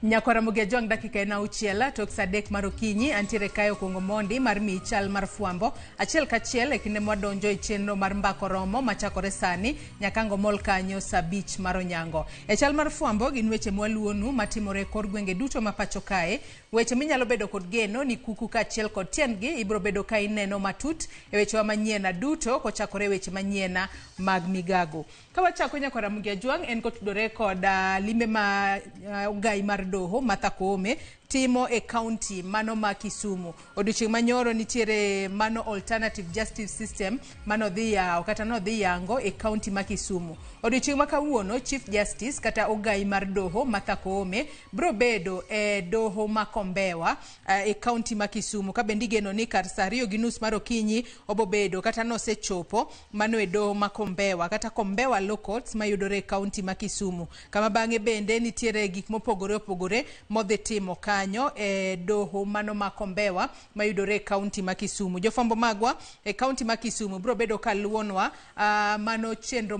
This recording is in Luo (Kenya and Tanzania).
Nyakwar Ramogi Ajwang' dakika en auchiel tok saa adek mar okinyi antiere kae okuongo mondi mar miyi chal mar fwambo achiel kachiel e kinde mwadonjo e chenro mar mbako romo machakore sani nyaka ang' omol kanyo saa abich mar onyango. E chal mar fwambo gin weche mwaluwonu matimore e kor gwenge duto ma pacho kae, weche minyalo bedo kod geno ni kuku kaachiel kod tiendgi ibiro bedo ka ineno matut e wechewa manyien duto kochakore e weche manyien mag migago. Ka wachako nyakwar Ramogi Ajwang' en kotudore kod limbe ma ogai mar doho Martha Koome timo e kaunti mano ma Kisumu. Odiochieng' manyoro nitiere mano alternative justice system manodhi yawo kata nodhi yango e kaunti ma Kisumu. Odiochieng' ma kawuono Chief Justice kata ogai mar doho Martha Koome bro bedo e doho ma Kombewa e kaunti ma Kisumu ka bende igeno ni kar saa ariyo gi nus mar okinyi obobedo kata nosechopo mano e doho ma Kombewa kata Kombewa Law Courts mayudore e kaunti ma Kisumu kama bang'e bende nitiere gik mopogore opogore modhi timo kanyo e doho mano ma Kombewa mayudore e kaunti ma Kisumu. Jofwambo magwa e kaunti ma Kisumu biro bedo ka luwonwa mano chenro.